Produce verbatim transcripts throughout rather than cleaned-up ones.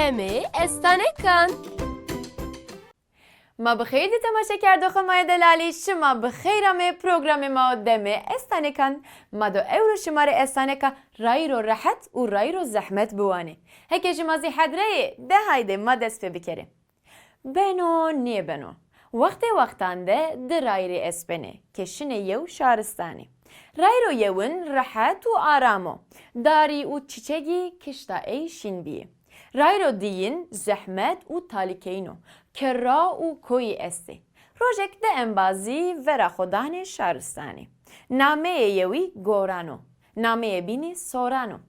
Demê estanekan. Ma bi xêr dî temaşekerdoxê ma yê delalî, şima bi xêr amê programê ma Demê Estanekan. Ma do ewro şima rê estaneka rayîro rehet û rayîro zehmet biwanê. Heke şima zî hedre yê, de haydê ma dest pê bikerê. Beno nêbeno. Wextê wextan de di rayîrê estenê ke şinê yew şaristanê. Rayîro yewin rehet û aram o. Darî û çîçegî kişta ey şîn bîyê. Rayîro diyîn zehmet û talîkeyîn o. Kerra û koyî estê. Rojek di embazî vera xwe danê şaristanê. Nameyê yewî Goran o. Nameyê bînî Soran o.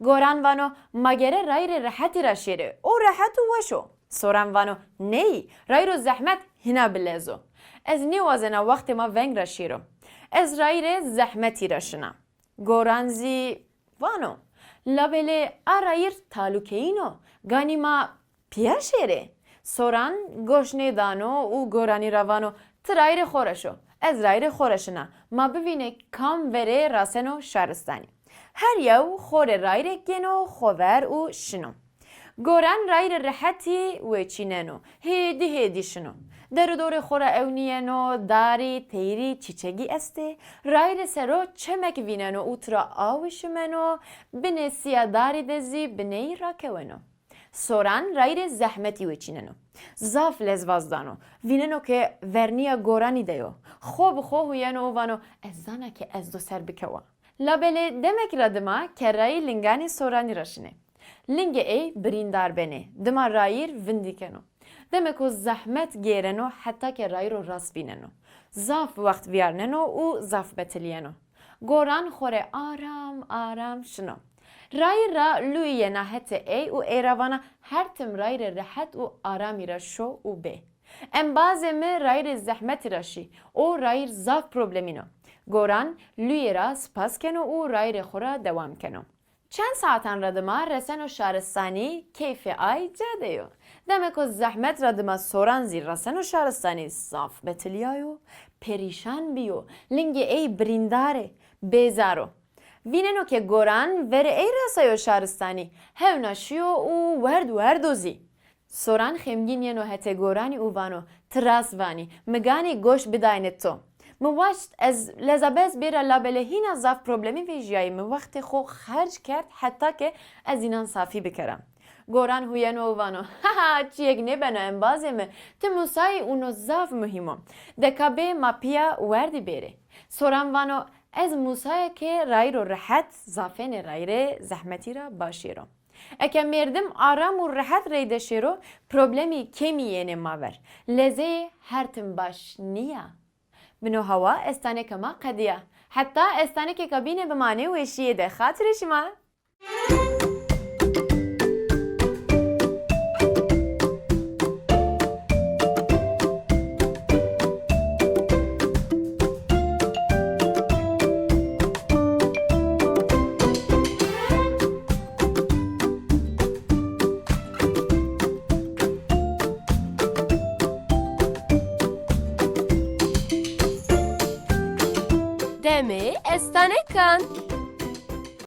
Goran vano, ma gere rayîrê rehetî ra şêrê. O rehet û weş o. Soran vano, ney, rayîro zehmet hîna bilez o. Ez nêwazena wextê ma veng ra şêro. Ez rayîrê zehmetî ra şina. Goran zî vano, labelê a rayîr talûkeyîn o, ganî ma piya şêrê. Soran goş nêdano û Goranî ra vano, ti rayîrê xo ra şo, ez rayîrê xo ra şina, ma bivînê kam verê raseno şaristanî. Her yew xo rê rayîrek gêno xo ver û şino. Goran rayîrê rehetî wêçîneno, hêdî hêdî şino. Der û dorê xo ra ewnîyeno, darî, teyrî, çîçegî estê. Rayîrê ser o çemek vîneno û tira awî şimeno, binê siya darî de zî bineyî rakeweno. Soran rayîrê zehmetî wêçîneno. Zaf lezvaz dano. Vîneno ke vernîya Goranî de yo. Xo bi xo huyeno û vano, ez zana ke ez do ser bikewa. Labelê demek ra dima kerrayî linganê Soranî ra şinê. Lingê ey birîndar benê, dima rayîr vindî keno. Demeko zehmet gêreno heta ke rayîro rast vîneno. Zaf wext vîyarneno û zaf betilîyeno. Goran xo rê aram aram şino. Rayîr ra lûyî yena hetê ey û ey ra vana her tim rayîrê rehet û aramî ra şo û bê. Embazê mi rayîrê zehmetî ra şî. O rayîr zaf problemîn o. Goran lûyê ra spas keno û rayîrê xo ra dewam keno. Çend saetan ra dima reseno şaristanî, keyfê ay ca de yo. Demeko zehmet ra dima Soran zî reseno şaristanî, zaf betilîyayo, perîşan bîyo, lingê ey birîndar ê, bêzar o. Vîneno ke Goran verê ey resayo şaristanî, hewna şiyo û werd werdo zî. Soran xemgîn yeno hetê Goranî û vano, ti rast vanî, mi ganî goş bidayne to. Mi waşt ez lezabez bêra labelê hîna zaf problemî vejîyayî, mi wextê xo xerc kerd heta ke ez înan safî bikera. Goran huyeno û vano, ha ha, çiyek nêbeno embazê mi, ti Musayî û no zaf muhîm o. De ka bê ma piya werdî bêrê. Soran vano, ez Musaya ke rayîro rehet zafênê rayîrê zehmetî ra başêr o. Eke mêrdim aram û rehet reyde şêro, problemî kêmî yênê ma ver. Lezeyê her tim baş nîya. Bi no hewa estaneka ma qediya. Heta estanekêka bîne bimanê weşiyê de. Xatirê şima. Demê estanekan.